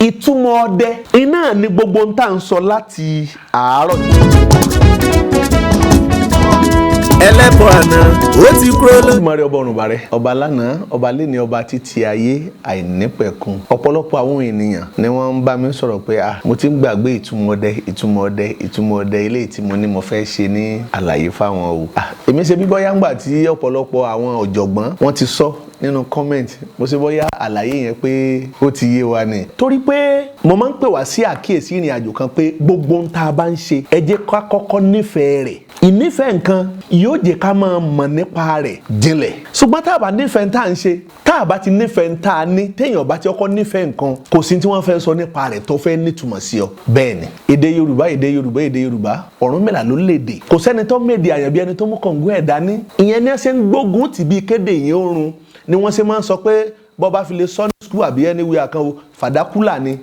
Ìtumọ̀ ọdẹ iná ni gbogbo ń tà ń sọ láti àárọ̀. Ẹlẹ́bọ̀ àná ó ti kúrò lọ. Olódùmarè, ọba ọ̀run bàrẹ̀, ọba lánàá, ọba léni, ọba títí ayé àìnípẹ̀kun. Ọ̀pọ̀lọpọ̀ àwọn ènìyàn ni wọ́n ń bá mi sọ̀rọ̀ pé, ah, mo ti ń gbàgbé ìtumọ̀ ọdẹ, ìtumọ̀ ọdẹ, ìtumọ̀ ọdẹ eléyìí tí mo ní mo fẹ́ ṣe ní àlàyé fáwọn o. Ah, èmi ṣe bí bọ́yá ńgbà tí ọ̀pọ̀lọpọ̀ àwọn ọ̀jọ̀gbọ́n wọ́n ti sọ nínú comment, mo ṣe bọ́yá àlàyé yẹn pé ó ti yé wa ni. Torí pé mo máa ń pè wá sí àkíyèsí ìrìn àjò kan pé gbogbo ohun tá a bá ń ṣe, ẹ jẹ́ ká kọ́kọ́ nífẹ̀ẹ́ rẹ̀. Ìnífẹ̀ẹ́ nǹkan yóò jẹ́ ká máa mọ̀ nípa rẹ̀ jinlẹ̀, ṣùgbọ́n tá a bá nífẹ̀ẹ́ tá à ń ṣe, tá a bá ti nífẹ̀ẹ́ tá a ní, téèyàn bá ti kọ́kọ́ nífẹ̀ẹ́ nǹkan, kò sí tí wọ́n fẹ́ sọ nípa rẹ̀ tó fẹ́ nítumọ̀ sí ọ. Bẹ́ẹ̀ ni èdè Yorùbá, èdè Yorùbá, èdè Yorùbá, Ọ̀rúnmìlà ló lédè. Kò sẹ́ni tó méde àyàn bí ẹni tó mú kọ̀ǹgó ẹ̀ dání. Ìyẹn ní ẹ ṣe ń gbógun tì bí kéde ìyẹn oorun ni wọ́n ṣe máa ń sọ pé bọ́ bá fi lè sọ ní school àbí anywhere kan o, fàdákùlà ni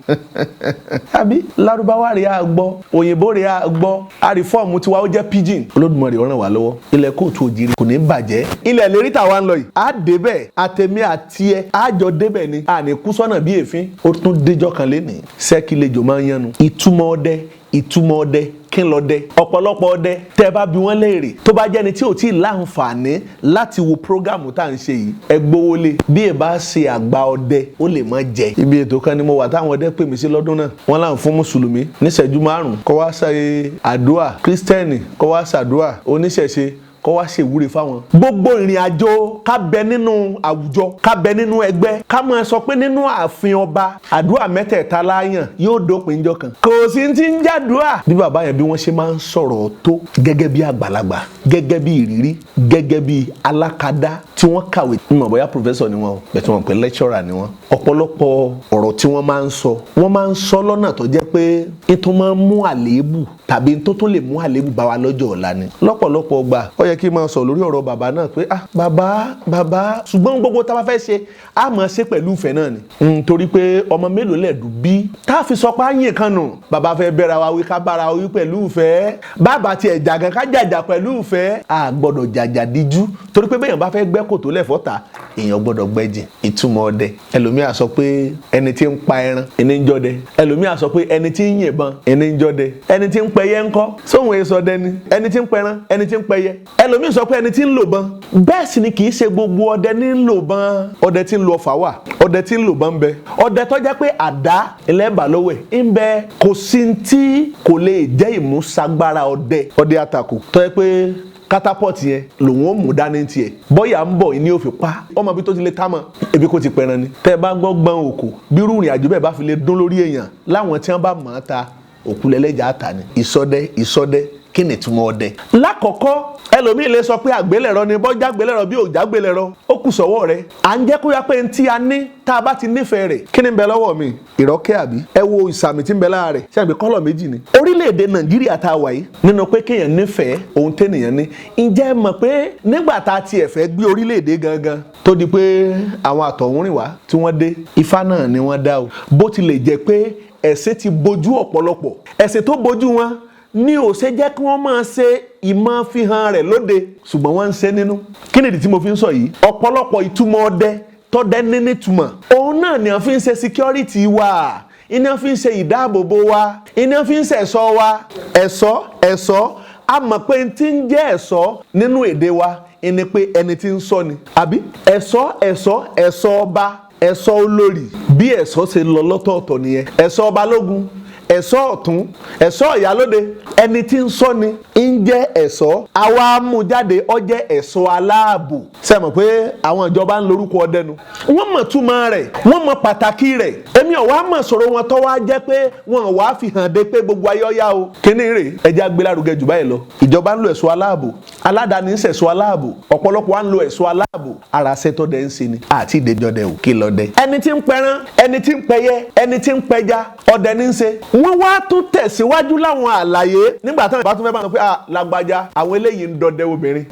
àbí Lárúbáwá rẹ̀ á gbọ́, òyìnbó rẹ̀ á gbọ́, àrífọ́ọ̀mù tiwa ó jẹ́ pidgin. Olódùmarè ó ràn wá lọ́wọ́. Ilẹ̀ kóòtù òjìrì kò ní bàjẹ́. Ilẹ̀ lérí tàwa ń lọ yìí, á débẹ̀, àtẹ̀mí àti ẹ á jọ débẹ̀ ni, à ní kú sọ́nà bí èéfín. Ó tún déjọ́ kan lénìí, sẹ́kìlejò máa ń yánu. Ìtumọ̀ ọdẹ, ìtumọ̀ ọdẹ, kí n lọ dẹ. Ọ̀pọ̀lọpọ̀ ọdẹ, tẹ́ ẹ bá bi wọ́n léèrè, tó bá jẹ́ni tí ò tí ì láǹfààní láti wo program tá à ń ṣe yìí, ẹ gbowó lé. Bí ẹ bá ṣe àgbà ọdẹ, ó lè má jẹ. Ibi ètò kan ni mo wà táwọn ọdẹ pè mí sí lọ́dún náà. Wọ́n là ń fún mùsùlùmí níṣẹ́jú 5 kó wá ṣe àdúà, kírísítẹ́nì kó wá ṣàdúà, oníṣẹ̀ṣe kó wá ṣèwúre fáwọn. Gbogbo ìrìn àjò ká bẹ nínú àwùjọ, ká bẹ nínú ẹgbẹ́, ká máa sọ pé nínú ààfin ọba, àdúrà mẹ́tẹ̀ẹ̀ta láàyàn yóò dópin ńjọ́ kan. Kò sí ti ń jàdúrà. Bí bàbá yẹn bí wọ́n ṣe máa ń sọ̀rọ̀ tó gẹ́gẹ́ bí àgbàlagbà, gẹ́gẹ́ bí ìrírí, gẹ́gẹ́ bí alákadá tí wọ́n kàwé, mọ̀ bóyá professor ni wọ́n o, bẹ̀tẹ̀ wọ́n pé lecturer ni wọ́n. Ọ̀pọ̀lọpọ̀ ọ̀rọ̀ tí wọ́n máa ń sọ, wọ́n máa ń sọ lọ́nà tó jẹ́ pé ètò máa ń mú àléébù tàbí tó tún lè mú àléébù bá wa lọ́jọ́ ọ̀la ni. Lọ́pọ̀lọpọ̀ gbà, ó yẹ kí n máa sọ lórí ọ̀rọ̀ bàbá náà pé, ah, bàbá, bàbá, ṣùgbọ́n gbogbo tá a bá fẹ́ ṣe, á máa ṣe pẹ̀lú ìfẹ́ náà ni. Torí pé ọmọ mélòó lẹ̀dùn bí tá a fi sọ pé á yìn kan nù, bàbá fẹ́ bẹ́ra wa wí, ká bára wa wí pẹ̀lú ìfẹ́. Bàbá tiẹ̀ jàgàn, ká jàjà pẹ̀lú ìfẹ́. A gbọ́dọ̀ jàjà díjú, torí pé bẹ́yàn bá fẹ́ gbẹ́ kòtò lẹ́fọ́ta, èèyàn gbọ́dọ̀ gbẹ́jìn. Ìtumọ̀ ọdẹ, ẹlòmíà sọ pé ẹni tí ń pa ẹran ẹni ń jọdẹ, ẹlòmíà sọ pé ẹni tí ń yìnbọn ẹni ń jọdẹ, ẹni tí ń pẹyẹ ńkọ́? Sóhun èso ọdẹ ni ẹni tí ń pẹran, ẹni tí ń pẹyẹ. Ẹlòmíà sọ pé ẹni tí ń lò bọn. Bẹ́ẹ̀ sì ni kì í ṣe gbogbo ọdẹ ní ń lò bọn. Ọdẹ tí ń lo ọfà wà, ọdẹ tí ń lò bọn ń bẹ, ọdẹ tó jẹ́ pé àdá ẹlẹ́bà lọ́wọ́ ẹ̀ ń bẹ. Kò sí tí kò lè jẹ́ ìmúṣagbára ọdẹ. Ọdẹ àtàkù tó jẹ́ pé catapult yẹn lòun ó mú dání tiẹ̀, bọ́yà ń bọ̀ ní òfin pa ọmọ bí tó ti lè tá mọ́ ebi kò ti pẹran ni. Tẹ́ ẹ bá gbọ́ gbọ́n òkú, bírú ìrìn àjò bẹ́ẹ̀ bá fi lè dún lórí èèyàn láwọn tí wọ́n bá mọ̀ ọ́n ta òkú lẹ́lẹ́jà ta ni. Ìsọdẹ, ìsọdẹ, kí ni ìtumọ̀ ọdẹ? Lákọ̀ọ́kọ́, ẹlòmíì lè sọ pé àgbélẹ̀rọ ni. Bọ́jà àgbélẹ̀rọ bí òjá àgbélẹ̀rọ, ó kù sọ́wọ́ rẹ̀. À ń jẹ́ kó yá pé ntí a ní, tá a bá ti nífẹ̀ẹ́ rẹ̀. Kí ni ń bẹ lọ́wọ́ mi? Ìrọ́kẹ́ àbí? Ẹ wo ìsàmì tí ń bẹ lára rẹ̀, ṣé àgbẹ̀ colour méjì ni. Orílẹ̀-èdè Nàìjíríà tá a wà yìí, nínú pé kéèyàn nífẹ̀ẹ́ ohun tẹ́nìyàn ní, ǹjẹ́ ẹ mọ̀ pé nígbà tá a tiẹ̀ fẹ́ gbé orílẹ̀-èdè gangan, tó di pé àwọn àtọ̀húnrìn wá tí wọ́n dé, Ifá náà ni wọ́n dá o. Bó tilẹ̀ jẹ́ pé ẹ̀sìn ti bojú ọ̀pọ̀lọpọ̀, ẹ̀sìn tó bojú wọn ní ò ṣe jẹ́ kí wọ́n máa ṣe ìmọ̀ fihàn rẹ̀ lóde, ṣùgbọ́n wọ́n ń ṣe nínú. Kí nìdí tí mo fi ń sọ yìí? Ọ̀pọ̀lọpọ̀ ìtumọ̀ ọdẹ tọ́dẹ ní nítumọ̀, òun náà ni wọ́n fi ń ṣe security wa, iná fi ń ṣe ìdáàbòbò wa, iná fi ń ṣe ẹ̀ṣọ́ wa. Ẹ̀ṣọ́, ẹ̀ṣọ́, a mọ̀ pé n ti ń jẹ́ ẹ̀ṣọ́ nínú èdè wa ẹni pé ẹni tí ń ṣọ́ ni, àbí? Ẹ̀ṣọ́, ẹ̀ṣọ́, ẹ̀ṣọ́ ọba, ẹ̀ṣọ́ olórí, bí ẹ̀ṣọ́ ṣe lọ lọ́tọ̀ọ̀tọ̀ nìyẹn. Ẹ̀ṣọ́ balógun, ẹ̀ṣọ́ ọ̀tún, ẹ̀ṣọ́ ìyálóde, ẹni tí ń ṣọ́ ni ń jẹ́ ẹ̀ṣọ́. Àwa mú jáde, ó jẹ́ ẹ̀ṣọ́ aláàbò. Ṣe mọ̀ pé àwọn ìjọba ń lorúkọ ọdẹ nu, wọ́n mọ̀ túmọ̀ rẹ̀, wọ́n mọ̀ pàtàkì rẹ̀. Èmi ò wá mọ̀ sọ̀rọ̀ wọn tó wá jẹ́ pé wọn ò wá fi hàn dé pé gbogbo ayé ọ̀yá o. Kíní rè, ẹjẹ́ agbélárugẹ jù báyìí lọ. Ìjọba ń lo ẹ̀ṣọ́ aláàbò, aládàáni ń ṣẹ̀ṣọ́ aláàbò, ọ̀pọ̀lọpọ̀ wa ń lo ẹ̀ṣọ́ aláàbò. Ara ṣẹ́tọ́ dẹ ń ṣe ni àti ìdèjọ́dẹ ò kí lọ dẹ. Ẹni tí ń pẹran, ẹni tí ń pẹyẹ, ẹni tí ń pẹja, ọdẹ ní ń ṣe. Wọ́n wá tún tẹ̀síwájú láwọn àlàyé nígbà táwọn ìbá tún fẹ́ bá wọn pé, ah, lágbájá, àwọn eléyìí ń dọdẹ obìnrin.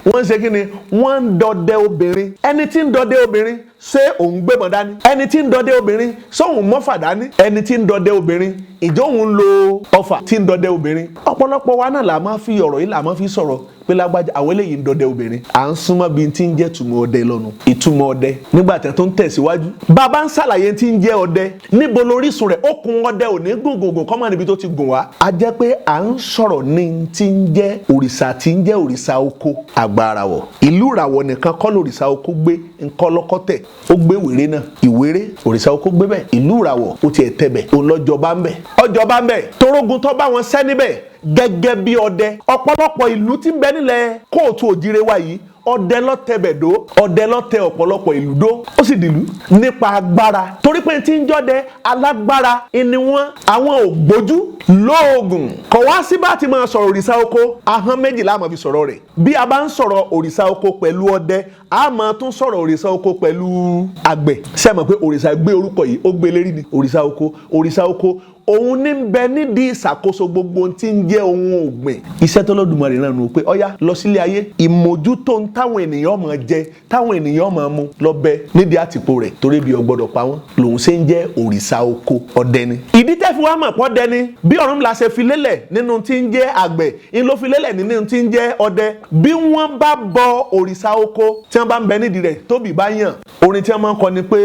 Wọ́n ń ṣe kí ni? Wọ́n ń dọdẹ obìnrin. Ẹni tí ń dọdẹ obìnrin, ṣé òun gbébọn dání? Ẹni tí ń dọdẹ obìnrin, ṣé òun mọ́fà dání? Ẹni tí ń dọdẹ obìnrin, ìjọ òun ń lo ọfà tí ń dọdẹ obìnrin? Ọ̀pọ̀lọpọ̀ wa náà là máa fi ọ̀rọ̀ yìí, là máa fi sọ̀rọ̀. Pé lágbájá, àwọn eléyìí ń dọdẹ obìnrin. À ń súnmọ́ bí tí ń jẹ́ ìtumọ̀ ọdẹ lọ́nu. Ìtumọ̀ ọdẹ nígbà tí wọ́n tó ń tẹ̀síwájú, bàbá ń ṣàlàyé tí ń jẹ́ ọdẹ, níbo lórísun rẹ̀. Okùn ọdẹ ò ní gùngùngùn kọ́mọ níbi tó ti gùn wá. A jẹ́ pé à ń sọ̀rọ̀ ní tí ń jẹ́ òrìṣà, tí ń jẹ́ òrìṣà oko àgbàràwọ̀. Ìlú ìràwọ̀ nìkan kọ́ lòrìṣà oko gbé ńkọ́lọ́kọ́tẹ̀, ó gbé wèrè náà. Ìwéré òrìṣà oko gbé bẹ́ẹ̀. Ìlú ìràwọ̀, ó tiẹ̀ tẹ̀bẹ̀, òun lọ́jọba ń bẹ̀, ọjọba ń bẹ̀, torógun tó bá wọn sẹ́ níbẹ̀ gẹ́gẹ́ bí ọdẹ. Ọ̀pọ̀lọpọ̀ ìlú tí ń bẹ nílẹ̀ kóòtù òjire wa yìí, ọdẹ lọ́tẹ̀bẹ̀dó, ọdẹ lọ́tẹ̀ ọ̀pọ̀lọpọ̀ ìlú dó, ó sì dìlú nípa agbára, torí pé tí ń jọ́dẹ alágbára ni wọ́n, àwọn ò gbójú lóògùn. Kọ̀ wá sí bá ti máa sọ̀rọ̀ òrìṣà oko, ahọ́n méjìlá máa fi sọ̀rọ̀ rẹ̀. Bí a bá ń sọ̀rọ̀ òrìṣà oko pẹ̀lú ọdẹ, a máa tún sọ̀rọ̀ òrìṣà oko pẹ̀lú àgbẹ̀. Ṣé ẹ mọ̀ pé òrìṣà gbé orúkọ yìí, ó gbé lérí ni òrìṣà oko. Òrìṣà oko, òun ní ń bẹ nídìí ìṣàkóso gbogbo ohun tí ń jẹ́ ohun ọ̀gbìn. Iṣẹ́ tó lọ́dùmarè náà nù pé ọ̀yá lọ sílé ayé, ìmójútó ń táwọn ènìyàn máa jẹ, táwọn ènìyàn máa mu, lọ bẹ nídìí àtìpó rẹ̀, torí bí ọgbọ́dọ̀ pa wọ́n, lòun ṣe ń jẹ́ òrìṣà oko. Ọdẹ ni. Ìdí tẹ́ fi wá mọ̀ pọ́ dẹ ni, bí Ọ̀rúnmìlà ṣe fi lélẹ̀ nínú tí ń jẹ́ àgbẹ̀ ń ló fi lélẹ̀ nínú tí ń jẹ́ ọdẹ. Bí wọ́n bá bọ òrìṣà oko, tí wọ́n bá ń bẹ nídìí rẹ̀, tóbi bá yàn, orin tí wọ́n máa ń kọ ni pé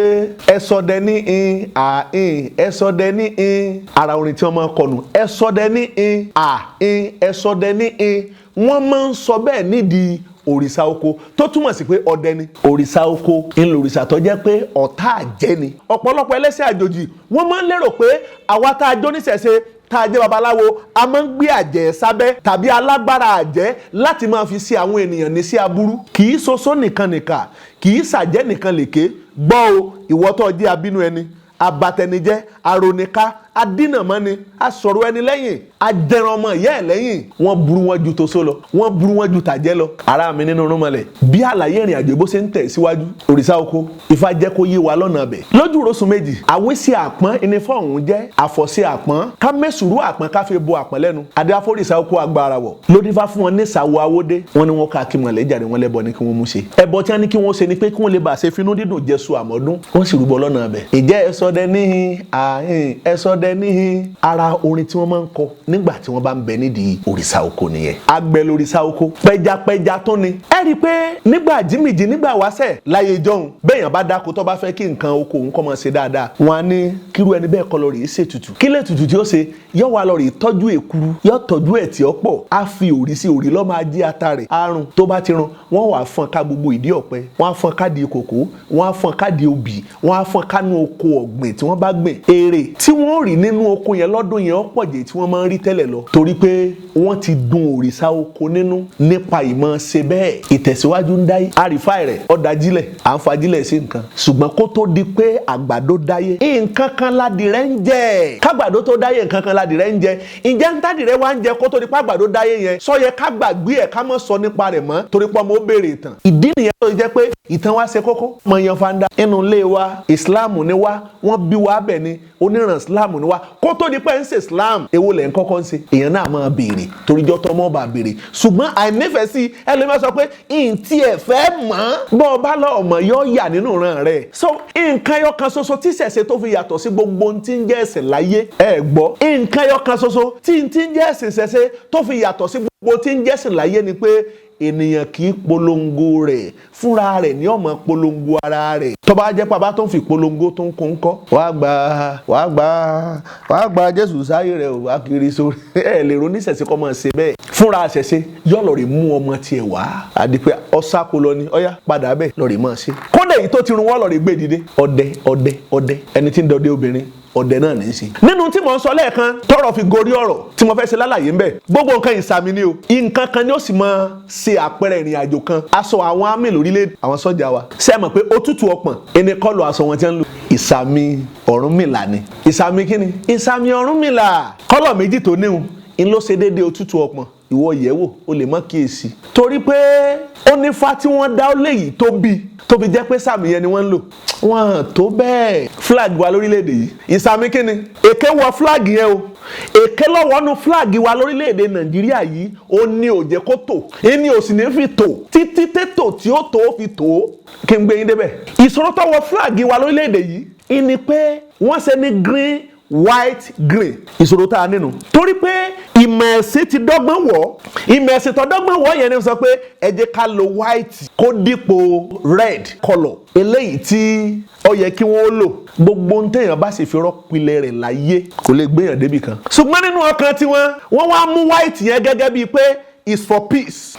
ẹ sọdẹ ní in à in, ẹ sọdẹ ní in. Ara orin tí wọ́n máa ń kọ nù: ẹ sọdẹ ní in à in, ẹ sọdẹ ní in. Wọ́n máa ń sọ bẹ́ẹ̀ nídìí òrìṣà oko, tó túmọ̀ sí pé ọdẹ ni. Òrìṣà oko ń lò òrìṣà tó jẹ́ pé ọ̀tá àjẹ́ ni. Ọ̀pọ̀lọpọ̀ ẹlẹ́sìn àjòjì, wọ́n máa ń lérò pé àwa tá a jó níṣẹ̀ṣe, tá a jẹ́ babaláwo, a máa ń gbé àjẹ́ sábẹ́ tàbí alágbára àjẹ́ láti máa fi ṣe àwọn ènìyàn ní sí aburú. Kì í ṣoṣo nìkan nìkà, kì í ṣàjẹ́ nìkan lèké gbọ́ o. Ìwọ tó jẹ́ abínú ẹni, abatẹnijẹ́, aronika, adínàmọ́ni, asọ̀rọ̀ ẹni lẹ́yìn, ajẹran ọmọ ìyá ẹ̀ lẹ́yìn, wọ́n burú wọn ju toṣó lọ, wọ́n burú wọn ju tàjẹ́ lọ. Ará mi nínú rúnmọlẹ̀, bí àlàyé ìrìn àjò bó ṣe ń tẹ̀ síwájú, òrìṣà oko, Ifá jẹ́ kó yé wa lọ́nà abẹ. Lójú rosùn méjì, àwísí àpọ́n ìnífọ̀ ọ̀hún jẹ́ àfọ̀sí àpọ́n, ká mẹ́sùrú àpọ́n, ká fi bo àpọ́n lẹ́nu. Adéwáfórìṣà oko agbára wọ̀ lódífá fún wọn ní sàwọ́ awódé. Wọn ni wọn ká kí mọ̀lẹ́ jàre, wọn lẹ́bọ ní kí wọ́n mú ṣe. Ẹbọ tí wọ́n ní kí wọ́n ṣe ni pé kí wọ́n lè bá ṣe finú dídùn jẹ́sù àmọ́dún, wọ́n sì rúbọ lọ́nà abẹ. Ìjẹ́ ẹsọdẹ níhin àhín, ẹsọdẹ níhin. Ara orin tí wọ́n máa ń kọ nígbà tí wọ́n bá ń bẹ nídìí òrìṣà oko nìyẹn. Àgbẹ̀ lòrìṣà oko, pẹjapẹja tó ni. Ẹ rí i pé nígbà jímìjì, nígbà wáṣẹ̀ láyé jọ̀hún, bẹ́ẹ̀yàn bá dáko, tó bá fẹ́ kí nǹkan oko òun kọ́ máa ṣe dáadáa, wọn á ní kírú ẹni bẹ́ẹ̀ kọ́ lọ rèé ṣètùtù. Kí lè tutù tí ó ṣe? Yọ wá lọ rèé tọ́jú èkuru, yọ tọ́jú ẹ̀ tí ó pọ̀, á fi òrí sí òrí lọ́ máa jí ata rẹ̀ àrùn tó bá ti run. Wọ́n wàá fọ́n ká gbogbo ìdí ọ̀pẹ, wọ́n á fọ́n ká di kòkó, wọ́n á fọ́n ká di obì, wọ́n á fọ́n kánú oko ọ̀gbìn tí wọ́n bá gbìn. Èrè tí wọ́n rí nínú oko yẹn lọ́dún yẹn ó pọ̀ jẹ́ tí wọ́n máa ń rí tẹ́lẹ̀ lọ, torí pé wọ́n ti dun òrìṣà oko nínú nípa ìmọ̀ ṣe bẹ́ẹ̀. Ìtẹ̀síwájú ń dáyé, àrífà rẹ̀ ọ̀dájílẹ̀, à ń fajílẹ̀ sí nǹkan. Ṣùgbọ́n kó tó di pé àgbàdo dáyé, nǹkan kan ládìrẹ́ ń jẹ. Kágbàdo tó dáyé, nǹkan kan ládìrẹ́ ń jẹ. Ǹjẹ́ ń tádìrẹ́ wá ń jẹ kó tó di pé àgbàdo dáyé yẹn, sọ yẹ ká gbàgbé ẹ̀, ká má sọ nípa rẹ̀ mọ́, torí pé ọmọ ó béèrè ìtàn? Ìdí nìyẹn tó jẹ́ pé ìtàn wa ṣe kókó. Mọ̀yàn fanda inú ilé wa, ìsìláàmù ni wá, wọ́n bí wa bẹ̀ ni, oníran ìsìláàmù ni wá. Kó tó di pé ń ṣe ìsìláàmù, èwo lẹ̀ ń kọ́kọ́ ń ṣe? Èèyàn náà máa béèrè, toríjọ́ tọmọ bá béèrè. Ṣùgbọ́n àìnífẹ̀ẹ́ sí ẹlòmíràn sọ pé ntí ẹ̀ fẹ́ mọ̀, bọ́ ọ bá lọ ọmọ yọ yà nínú ìran rẹ̀. So nǹkan ẹyọ kan ṣoṣo tí ṣẹ̀ṣẹ̀ tó fi yàtọ̀ sí gbogbo ohun tí ń jẹ́ ẹ̀sìn láyé, ẹ gbọ́, nǹkan ẹyọ kan ṣoṣo tí ń jẹ́ ẹ̀sìn ṣẹ̀ṣẹ̀ tó fi yàtọ̀ sí gbogbo tí ń jẹ́ ẹ̀sìn láyé ni pé ènìyàn kì í polongo rẹ̀ fúnra rẹ̀, ní ọmọ polongo ara rẹ̀. Tó bá jẹ́ pàbá tó ń fi polongo tó ń kún kọ́, wàá gba, wàá gba, wàá gba Jésù sáyé rẹ̀, wàá kiri sórí ẹ̀ lè ronú ìṣẹ̀ṣẹ̀ kọ́ máa ṣe bẹ́ẹ̀ fúnra ṣẹ̀ṣẹ̀ yọ lọ rè mú ọmọ tiẹ̀ wá àdìpẹ́ ọ̀sáko lọ ni ọ̀yá padà bẹ́ẹ̀ lọ rè máa ṣe. Kódà èyí tó ti run wọ́n lọ rè gbé dìde. Ọdẹ, ọdẹ, ọdẹ, ẹni tí ń dọdẹ obìnrin, ọdẹ náà ní í ṣe. Nínú tí mò ń sọ lẹ́ẹ̀kan, tọrọ fi gorí ọ̀rọ̀ tí mo fẹ́ ṣe lálàyé ń bẹ̀, gbogbo nǹkan ìsàmì ni o. Nǹkan kan ni ó sì máa ṣe àpẹẹrẹ ìrìn àjò kan. Aṣọ àwọn àmì lórílẹ̀, àwọn sọ́jà wa, ṣe é mọ̀ pé òtútù ọpọ̀n ẹni kọ́ lo aṣọ wọn tí wọ́n ń lò? Ìsàmì Ọ̀rúnmìlà ni. Ìsàmì kíni? Ìsàmì Ọ̀rúnmìlà. Kọ́lọ̀ méjì tó níhun ń ló ṣe déédéé òtútù ọpọ̀n. Ìwọ yẹ̀wò, o lè mọ̀ kíyèsí, torí pé ó ní fa tí wọ́n dá ó léyìí tó bí tó fi jẹ́ pé sàmì yẹn ni wọ́n ń lò. Wọ́n tó bẹ́ẹ̀ flag wa lórílẹ̀‐èdè yìí, ìsàmì kíni? Èké wọ flag yẹn o. Èké lọ́wọ́nú flag wa lórílẹ̀‐èdè Nàìjíríà yìí. Ó ní ò jẹ́ kó tò, ẹni ò sì ní fi tò títí tètò tí ó tó fi tò. Kí n gbé yín débẹ̀. Ìṣòro tó wọ flag wa lórílẹ̀‐èdè yìí ìní pé wọ́n ṣe ní green, white, green. Ìṣòro tá a nínú, torí pé ìmọ̀ ẹ̀sìn ti dọ́gbọ́n wọ̀. Ìmọ̀ ẹ̀sìn tó dọ́gbọ́n wọ̀ yẹn ni sọ pé ẹ jẹ́ ká lo white kó dípò red colour eléyìí tí ó yẹ kí wọ́n lò. Gbogbo ohun téèyàn bá sì fi rọ́pìlẹ̀ rẹ̀ láyé, kò lè gbéyàn débì kan. Ṣùgbọ́n nínú ọkàn tiwọn, wọ́n wá mú white yẹn gẹ́gẹ́ bíi pé is for peace.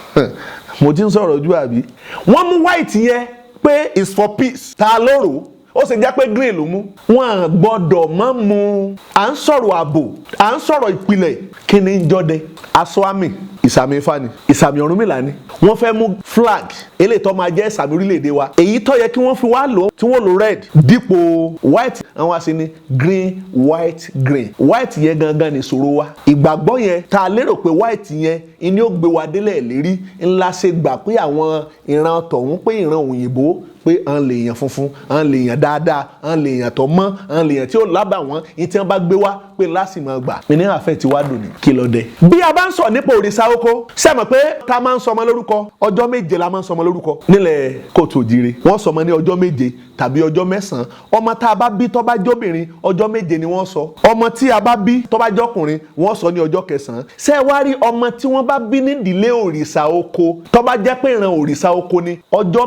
Mo ti ń sọ̀rọ̀ ojú àbí? Wọ́n mú white yẹn pé is for peace. Ta lóró ó sì jẹ́ pé green ló mú. Wọ́n gbọ́dọ̀ má mú. À ń sọ̀rọ̀ ààbò, à ń sọ̀rọ̀ ìpìlẹ̀. Kí ni ń jọ́dẹ? Aṣọ àmì, ìsàmì Ifá ni, ìsàmì Ọ̀rúnmìlà ni. Wọ́n fẹ́ mú flag eléyìí tó máa jẹ́ ìsàmì orílẹ̀-èdè wa, èyí tó yẹ kí wọ́n fi wá lò, tí wọ́n lo red dípò white, àwọn wá sí ní green, white, green. White yẹn gangan ni ìṣòro wa. Ìgbàgbọ́ yẹn tá a lérò pé white yẹn ni ó gbé wa délẹ̀ lérí ńlá, ṣe gbà pé àwọn ìran tọ̀hún, pé ìran òyìnbó, pé à ń lè yàn funfun, à ń lè yàn dáadáa, à ń lè yàn tó mọ́, à ń lè yàn tí ó lábà wọ́n ní tí wọ́n bá gbé wá pé lásìmọ̀ gbà. Ní àfẹ́ tí wàá dùn ní kí ló dé. Bí a bá ń sọ nípa òrìṣà oko, ṣé mọ̀ pé tá a máa ń sọmọ lórúkọ, ọjọ́ 7 la máa ń sọmọ lórúkọ nílẹ̀ kóòtù òjìrè. Wọ́n sọmọ ní ọjọ́ 7 tàbí ọjọ́ 9. Ọmọ tá a bá bí tó bá jóbìnrin, ọjọ́ 7 ni wọ́n sọ. Ọmọ tí a bá bí tó bá jọkùnrin, wọ́n sọ ní ọjọ́ 9. Ṣé ẹ wá rí ọmọ tí wọ́n bá bí nídìílé òrìṣà oko, tó bá jẹ́ pé ìran òrìṣà oko ni, ọjọ́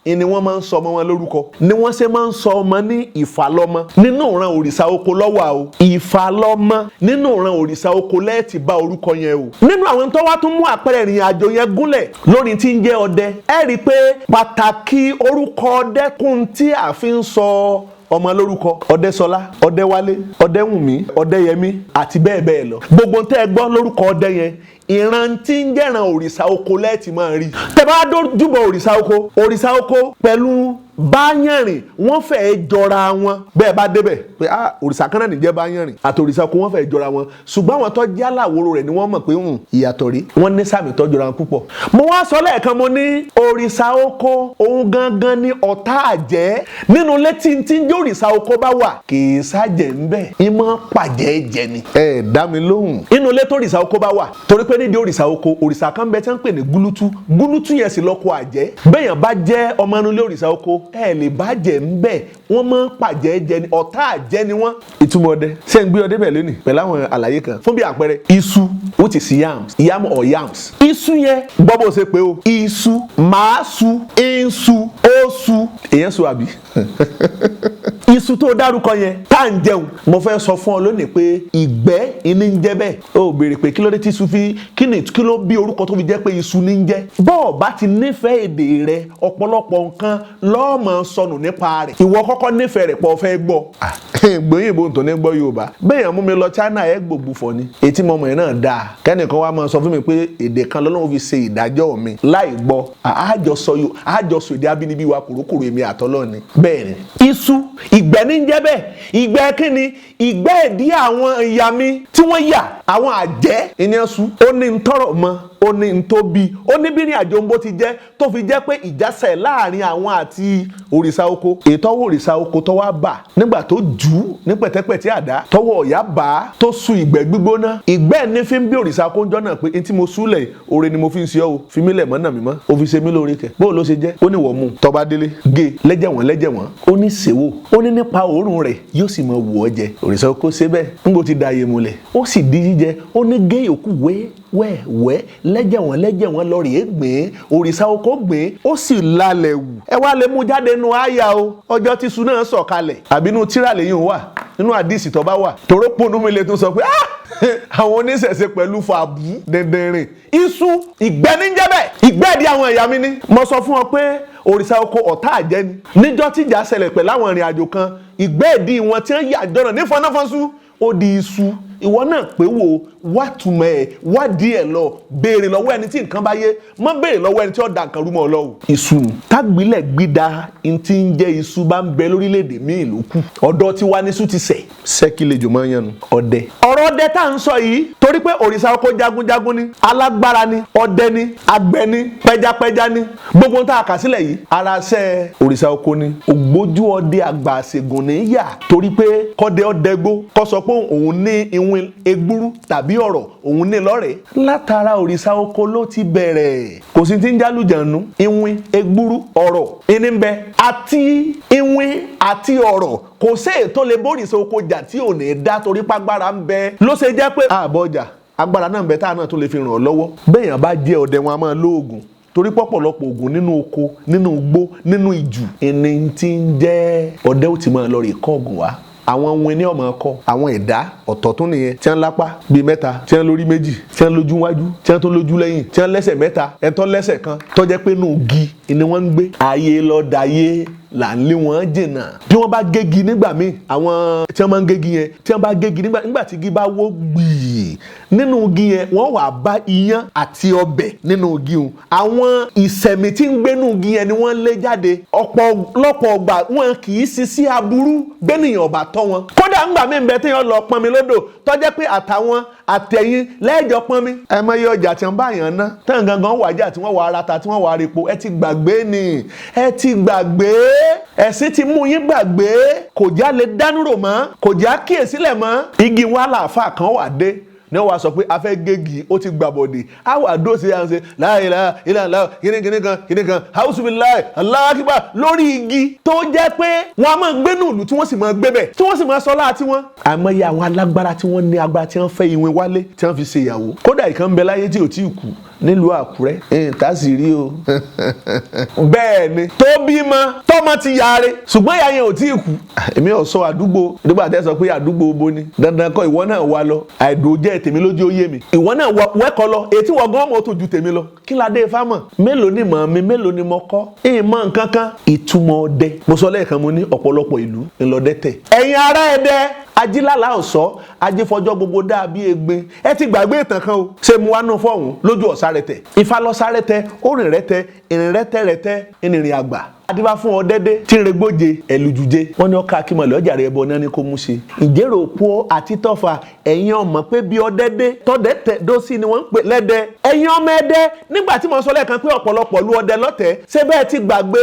6 ni wọ́n máa ń sọ ọmọ wọn lórúkọ, ni wọ́n ṣe máa ń sọ ọmọ ní Ìfàlọ́mọ. Nínú ìran òrìṣà oko lọ́wọ́ o, Ìfàlọ́mọ, nínú ìran òrìṣà oko lẹ́ẹ̀tì bá orúkọ yẹn o. Nínú àwọn tó wá tún mú àpẹẹrẹ ìrìn àjò yẹn gúnlẹ̀ lórí tí ń jẹ́ ọdẹ, ẹ rí i pé pàtàkì orúkọ ọdẹ kún tí a fi ń sọ ọmọ lórúkọ: Ọdẹsọlá, Ọdẹwálé, Ọdẹwùnmí, Ọdẹyẹmí àti bẹ́ẹ̀ bẹ́ẹ̀ lọ. Gbogbo tẹ́ ẹ gbọ́ lórúkọ ọdẹ yẹn, ìran tí ń jẹ́ràn òrìṣà oko lẹ́ẹ̀tì máa rí. Tẹ́ bá dójúbọ òrìṣà oko, òrìṣà oko pẹ̀lú báyànrìn, wọ́n fẹ́ẹ́ jọra wọn. Bẹ́ẹ̀ bá débẹ̀ pé ah, òrìṣà kan náà nìjẹ́ báyànrìn àti òrìṣà oko, wọ́n fẹ́ẹ́ jọra wọn. Ṣùgbọ́n àwọn tó jẹ́ aláwòrò rẹ̀ ni wọ́n mọ̀ pé ìyàtọ̀ rí. Wọ́n ní sàmì tó jọra wọn púpọ̀. Mo wá sọ lẹ́ẹ̀kan, mo ní òrìṣà oko òun gangan ni ọ̀tá àjẹ́. Nínú létí tí ń jẹ́ òrìṣà oko bá wà, kì í sájẹ̀ ń bẹ̀, ìmọ̀ pàjẹ́ jẹ ni. Ẹ dá mi lóhùn. Inú ilé tó òrìṣà oko bá wà, torí pé nídìí òrìṣà oko, òrìṣà kan bẹ tí wọ́n ń pè ní gúlútú. Gúlútú yẹn sì lọ́kọ àjẹ́. Bẹ́yàn bá jẹ́ ọmọ inú ilé òrìṣà oko, ẹ lè bàjẹ́ ń bẹ̀, wọ́n máa ń pàjẹ́ jẹ ni, ọ̀tá àjẹ́ ni wọ́n. Ìtumọ̀ ọdẹ, ṣé ń gbé ọdẹ bẹ̀ lónìí pẹ̀lú àwọn àlàyé kan? Fún bí àpẹẹrẹ, iṣu, which is yams, yam or yams. Iṣu yẹn, gbọ́ bó ṣe pé o, iṣu, màá su, iṣu, ó su, èèyàn su àbí? Iṣu tó dárúkọ yẹn tá à ń jẹun, mo fẹ́ sọ fún ọ lónìí pé ìgbẹ́ ìní ń jẹ́ bẹ́ẹ̀. Ó béèrè pé kí ló dé tí iṣu fi, kí ni, kí ló bí orúkọ tó fi jẹ́ pé iṣu ní ń jẹ́? Bọ́ọ̀ bá ti nífẹ̀ẹ́ èdè rẹ, ọ̀pọ̀lọpọ̀ nǹkan lọ́ọ̀mọ̀ sọnù nípa rẹ̀. Ìwọ kọ́kọ́ nífẹ̀ẹ́ rẹ̀ pọ̀ fẹ́ gbọ́ gbóyìnbó tó ní gbọ́ Yorùbá. Bẹ́ẹ̀ mú mi lọ China, ẹ̀ gbògbù fọ ni etí mọ́mọ́ yẹn náà dáa. Kẹ́nìkan wá máa sọ fún mi pé èdè kan lọ́lọ́run fi ṣe ìdájọ́ mi láì gbọ́. Àjọsọ èdè abínibí wa kòrókòrò, èmi àtọ́lọ́ ni. Bẹ́ẹ̀ ni, iṣu, ìgbẹ́ ní ń jẹ́ bẹ́ẹ̀. Ìgbẹ́ kí ni? Ìgbẹ́ ìdí àwọn ìyá mi tí wọ́n yà, àwọn àjẹ́ ìyẹn su. Ó ní ń tọrọ mọ́, ó ní ń tó bí, ó ní bí ní àjò ń bó ti jẹ́ tó fi jẹ́ pé ìjásẹ̀ láàrin àwọn àti òrìṣà oko. Ètò òrìṣà oko tó wá bà nígbà tó jù ú ní pẹ̀tẹ́pẹ̀tẹ́ àdá, tọwọ́ ọ̀yá bá a tó su ìgbẹ́ gbígbóná, ìgbẹ́ ní fi ń bí òrìṣà oko ń jọ́ náà pé n tí mo súlẹ̀, oore ni mo fi ń ṣe ọ́ o, fi mí lẹ̀ mọ́ náà mi mọ́. Ó fi ṣe mí lóore kẹ̀, bóun ló ṣe jẹ́? Ó ní wọ́n mú un tọ́ba délé, gé lẹ́jẹ̀ wọ́n lẹ́jẹ̀ wọ́n. Ó ní ṣèwò, ó ní nípa òórùn rẹ̀ yóò sì mọ wù ọ́ jẹ. Òrìṣà oko ṣe bẹ́ẹ̀, ńgbò ti da ayé mulẹ̀, ó sì di jíjẹ. Ó ní gé yòókù wé wẹ́ẹ̀wẹ́, lẹ́jẹ̀ wọ́n lẹ́jẹ̀ wọ́n, lọ rèé gbìn. Òrìṣà oko gbìn, ó sì lálẹ́ wù. Ẹ wá lè mú jáde nu àyà o, ọjọ́ tí iṣu náà sọ̀kalẹ̀ àbínú tíra lẹ́yìn wà nínú àdìsí tó bá wà torópònú mi lè tún sọ pé àwọn oníṣẹ̀ṣe pẹ̀lú fàbú dẹ̀dẹ̀rìn. Iṣu, ìgbẹ́ ní jẹ́ bẹ́ẹ̀, ìgbẹ́ ìdí àwọn ẹ̀yà mi ní. Mo sọ fún ọ pé òrìṣà oko ọ̀tá àjẹ́ ni. Níjọ́ tíjà ṣẹlẹ̀ pẹ̀lú àwọn ìrìn àjò kan, ìgbẹ́ ìdí wọn tí wọ́n yà jọ̀nà ní fọnáfọ́nsú, ó di iṣu. Ìwọ náà pé wo wá túmọ̀ ẹ̀, wádìí ẹ̀, lọ béèrè lọ́wọ́ ẹni tí nǹkan bá yé. Má béèrè lọ́wọ́ ẹni tí ó da nǹkan rú mọ́ ọ lọ́wọ́. Iṣu tágbílẹ̀ gbída tí ń jẹ́ iṣu bá ń bẹ lórílẹ̀‐èdè míì ló kù. Ọ̀dọ̀ tiwa ní iṣu ti sẹ̀ sẹ́kí lè jò máa ń yànnú ọdẹ. Ọ̀rọ̀ ọdẹ tá à ń sọ yìí, torí pé òrìṣà oko jagunjagun ni, alágbára ni, ọdẹ ni, àgbẹ̀ ni, pẹjapẹja ni, gbogbo tá a kà sílẹ̀ yìí, ara ṣẹ́ òrìṣà oko ni. Ògbójú ọdẹ àgbà àṣegun ni. ní yà, torí pé kọ́dẹ ọ̀dẹ́gbó kọ́ sọ pé òun ní ìwìn egbúrú tàbí ọ̀rọ̀ òun ní lọ́rẹ̀ẹ́. Látara òrìṣà oko ló ti bẹ̀rẹ̀. Kò sí ti ń jálùjànú, ìwìn egbúrú ọ̀rọ̀ ìní ń bẹ, àti ìwìn àti ọ̀rọ̀ kò sí ètò lè bórìṣà oko jà tí ò ní dá, torí pàgbára ń bẹ. Ló ṣe jẹ́ pé ààbọ̀ ọjà agbára náà ń bẹ táà náà tó lè fi ràn ọ́ lọ́wọ́. Béèyàn bá jẹ́ ọdẹ, wọn a máa lóògùn, torí pọ̀pọ̀lọpọ̀ ògùn nínú oko, nínú igbó, nínú ìjù ẹni tí ń jẹ́ ọdẹ ó ti máa lọ rè kọ́ ògùn wá. Àwọn ohun ẹni ọmọ ọkọ àwọn ẹ̀dá ọ̀tọ̀ tún nìyẹn, tí wọ́n lápá bíi mẹ́ta, tí wọ́n lórí méjì, tí wọ́n lójú wájú, tí wọ́n tún lójú lẹ́yìn, tí wọ́n lẹ́sẹ̀ mẹ́ta, ẹ̀tọ́ lẹ́sẹ̀ kan, tó jẹ́ pé inú igi ni wọ́n ń gbé. Ayé lọ́dàyé là ń lé wọn jìnnà. Bí wọ́n bá gégi nígbà míì, àwọn tí wọ́n máa ń gégi yẹn, tí wọ́n bá gégi nígbà tí igi bá wó gbìí nínú igi yẹn, wọ́n wà bá iyán àti ọbẹ̀ nínú igi wọn. Àwọn ìsẹ̀mí tí ń gbénú igi yẹn ni wọ́n lé jáde. Ọ̀pọ̀lọpọ̀ ọgbà wọn kì í sisi aburú gbẹ́nìyàn ọ̀bà tọ́ wọn. Kódà ńgbà míì ń bẹ téèyàn lọ pọnmi lódò, tó jẹ́ pé àtàwọn àtẹ̀yìn lẹ́ẹ̀jọ pọnmi. Ẹ mọ iye ọjà tí wọ́n bá yàn ná tán gangan wàjà, tí wọ́n wà ara ta, tí wọ́n wà arepo. Ẹ ti gbàgbé ni, ẹ ti gbàgbé, ẹ̀sìn ti mú yín gbàgbé. Kò já lè dánúrò mọ́, kò já kíyèsílẹ̀ mọ́. Igi wa làáfà kan wà dé ní wọ́n wá sọ pé a fẹ́ gégi, ó ti gbàbọ̀dè, á wà dó sí à ń ṣe láìláà ìlànà kíní kan kíní kan hausubilayi aláàkíbà lórí igi, tó jẹ́ pé wọ́n á máa gbé nùlù, tí wọ́n sì máa gbé bẹ̀, tí wọ́n sì máa sọ láti wọn. Àmọ́yé àwọn alágbára tí wọ́n ní agbára, tí wọ́n fẹ́ ìwé wálé, tí wọ́n fi ṣe ìyàwó. Kódà ìkan ń bẹ láyé tí ò tí ì kú nílùú Àkúrẹ́, tá sì rí o. Bẹ́ẹ̀ ni, tó bímọ tọ́mọ ti yaare, ṣùgbọ́n ìyá yẹn ò tí ì kú. Èmi ò sọ àdúgbò nígbà tẹ́ sọ pé àdúgbò bo ni. Dandan kọ́ ìwọ náà wá lọ, àìdò jẹ́ tèmi lójú ó yé mi. Ìwọ náà wẹ́kọ̀ lọ, ètí wọ́n gan mọ́ tó ju tèmi lọ. Kí la dé ifá mọ̀? Mélòó ni mọ̀ mi, mélòó ni mo kọ́? Ìmọ̀ nǹkan kan. Ìtumọ̀ ọdẹ, mo sọ lẹ́ẹ̀kan, mo ní ọ̀pọ̀lọpọ̀ ìlú ńlọdẹ tẹ̀. Ẹ̀yin ará Ẹdẹ, ajílálà ọ̀sọ́, ajífọjọ́ gbogbo dáa bí egbin. Ẹ ti gbàgbé ìtàn kan o. Ṣé mu wá nù fọ́ọ̀hún lójú ọ̀sá rẹ tẹ̀? Ifá lọ́sá rẹ tẹ, ó rìn rẹ tẹ, ìrìn rẹ tẹ rẹ tẹ, ìrìn àgbà. Adífá fún ọdẹdẹ tí ń regbóje ẹlùjúje. Wọn ní ọkà akímọlẹ ọjà rẹ ẹbọ náà ní kó mú ṣe. Ìjẹ́rò òpó àti tọ́fà, ẹ̀yin ọmọ pé bí ọdẹdẹ tọ́dẹ tẹ dósì ni wọ́n ń pè lẹ́dẹ. Ẹ̀yin ọmọ Ẹdẹ, nígbà tí mo sọ lẹ́ẹ̀kan pé ọ̀pọ̀lọpọ̀ lu ọdẹ lọ́tẹ̀, ṣé bẹ́ẹ̀ ti gbàgbé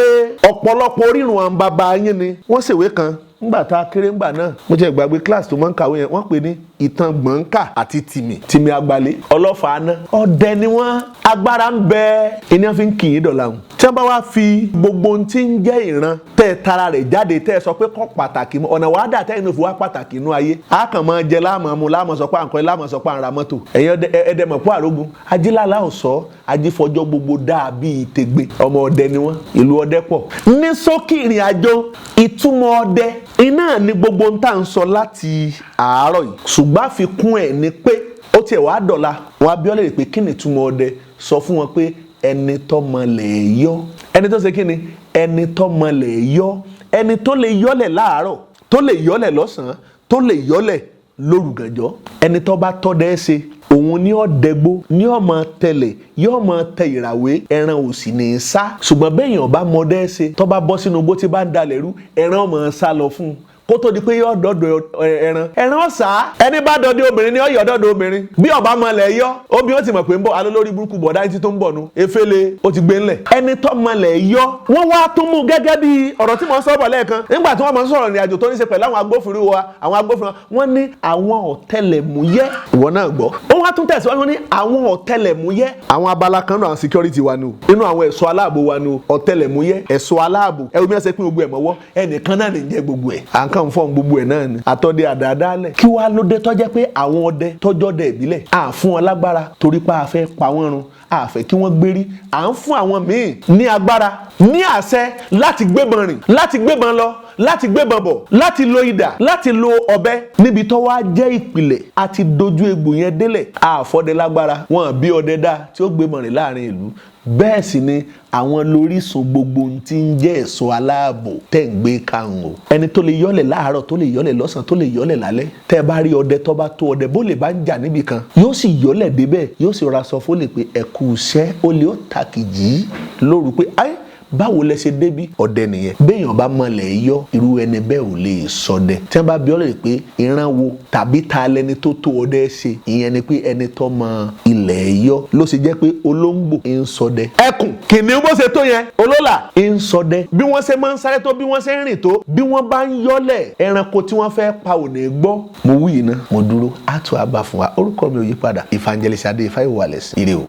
ọ̀pọ̀lọpọ̀ orírun àwọn bàbá yín ni? Wọ́n ṣèwé kan ngbà tá a kéré ngbà náà, mo jẹ́ ìgbàgbé class tó máa ń kàwé yẹn, wọ́n pè ní ìtàn gbọ̀ǹkà àti tìmì tìmì àgbàlẹ̀ ọlọ́fà aná. Ọdẹ ni wọ́n, agbára ń bẹ, iná fi ń kì í dọ̀là hùn. Tí wọ́n bá wá fi gbogbo ohun tí ń jẹ́ ìran tẹ́ ẹ tara rẹ̀ jáde, tẹ́ ẹ sọ pé kọ́ pàtàkì mọ́ ọ̀nà wàá dà, tẹ́ inú fi wá pàtàkì inú ayé, a kàn máa jẹ láàmú mu, láàmú sọ pé à ń kọ́, láàmú sọ pé à ń ra mọ́tò. Ẹ̀yin ẹdẹ mọ̀ pé àrógun ajílálà ọ̀sọ́ ajífọjọ́ gbogbo dáa bíi tègbé, ọmọ ọdẹ ni wọ́n, ìlú ọdẹ pọ̀. Ní ṣókí, ìrìn àjò ìtumọ̀ ọdẹ iná ni gbogbo ń tà ń sọ láti àárọ̀ yìí, ṣùgbọ́n àfikún ẹ̀ ni pé ó tiẹ̀ wá dọ̀la wọn Abíọ́lá rè pé kí ni ìtumọ̀ ọdẹ, sọ fún wọn pé ẹni tọ́mọ lè yọ, ẹni tó ṣe kí ni, ẹni tọ́mọ lè yọ, ẹni tó lè yọlẹ̀ láàárọ̀, tó lè yọlẹ̀ lọ́sàn-án, tó lè yọlẹ̀ lórúgànjọ́. Ẹni tó bá tọ́dẹ ṣe, òun ní ọ̀dẹ́gbó ní ọmọ tẹlẹ̀, yóò mọ tẹ ìràwé, ẹran ò sì ní í sá. Ṣùgbọ́n bẹ́ẹ̀yàn bá mọdẹ́ ṣe, tó bá bọ́ sínú igbó tí bá ń dalẹ̀ rú, ẹran ọmọ sá lọ fún un kó tó di pé yóò dọ́dọ̀ ẹran, ẹran ọ̀sà. Ẹni bá dọdẹ obìnrin ni ó yọ dọ́dọ̀ obìnrin. Bí ọba mọlẹ̀ yọ obìnrin, ó ti mọ̀ pé ń bọ̀ alólórí burúkú bọ̀dá títí tó ń bọ̀ nu efele ó ti gbé ńlẹ̀. Ẹni tó mọlẹ̀ yọ, wọ́n wá tún mú gẹ́gẹ́ bí ọ̀rọ̀ tí mo ń sọ̀rọ̀ lẹ́ẹ̀kan nígbà tí wọ́n mọ̀ ń sọ̀rọ̀ ìrìn àjò tó ní ṣe pẹ̀lú àwọn agbófinró wa. Àwọn agbófinró, wọ́n ní àwọn ọ̀tẹlẹ̀múyẹ́. Ìwọ náà gbọ́, wọ́n wá tún tẹ̀síwájú, wọ́n ní àwọn ọ̀tẹlẹ̀múyẹ́, àwọn abala kan náà, àwọn security wa ni o, nínú àwọn ẹ̀ṣọ́ aláàbò wa ni o. Ọ̀tẹlẹ̀múyẹ́, ẹ̀ṣọ́ aláàbò, ẹ̀rù mi ẹ̀ṣẹ̀ pín gbogbo ẹ̀ mọ́wọ́, ẹnìkan náà ní jẹ́ gbogbo ẹ̀, à ń kàn fọ́n gbogbo ẹ̀ náà ni àtọ́dẹ àdáadáalẹ̀. Kí wàá ló dé tọ́jẹ́ pé àwọn ọdẹ tọ́jọ́ dẹ ìbílẹ̀ à fún wọn lágbára? Torí pé a fẹ́ pa wọ́n run, a fẹ́ kí wọ́n gbérí. À ń fún àwọn míì ní agbára, ní àṣẹ láti gbébọn rìn, láti gbébọn lọ, láti gbébọn bọ̀, láti lo idà, láti lo ọ̀bẹ, níbi tó wá jẹ́ ìpìlẹ̀ àti dojú egbò yẹn délẹ̀. Àfọdẹ lágbára wọn bí ọdẹ dá tí ó gbébọn rìn láàrin ìlú. Bẹ́ẹ̀ sì ni àwọn lórísun gbogbo ohun tí ń jẹ́ ẹ̀ṣọ́ aláàbò tẹ̀ ń gbé kàrún o. Ẹni tó lè yọ́lẹ̀ láàárọ̀, tó lè yọ́lẹ̀ lọ́sàn, tó lè yọ́lẹ̀ lálẹ́. Tẹ́ ẹ bá rí ọdẹ tó bá tó ọdẹ, bó lè bá ń jà níbì kan, yóò sì yọ́lẹ̀ débẹ̀, yóò sì rọra sọ fólè pé ẹ kú iṣẹ́. Ó lè ó tàkìjì lóru pé ayé Báwo lẹ ṣe débí? Ọdẹ nìyẹn. Béèyàn bá mọlẹ̀ yọ, irú ẹni bẹ́ẹ̀ ò lè sọdẹ. Tí wọ́n bá bi ọ́ lè pé ìran wo tàbí ta lẹni tó tó ọdẹ ṣe, ìyẹn ni pé ẹni tó mọ ilẹ̀ yọ. Ló ṣe jẹ́ pé olóńgbò ń ṣọdẹ, ẹkùn, kìnìún, bó ṣe tó yẹn, olólà ń ṣọdẹ. Bí wọ́n ṣe máa ń sáré tó, bí wọ́n ṣe ń rìn tó, bí wọ́n bá ń yọ́lẹ̀, ẹranko tí wọ́n fẹ́ pa ò ní gbọ́. Mo wí yìí ná, mo dúró, á tún á bá fún wa. Orúkọ mi ò yí padà, Evangelist Adé Ifáyíwá Lẹ̀sìn. Ire o.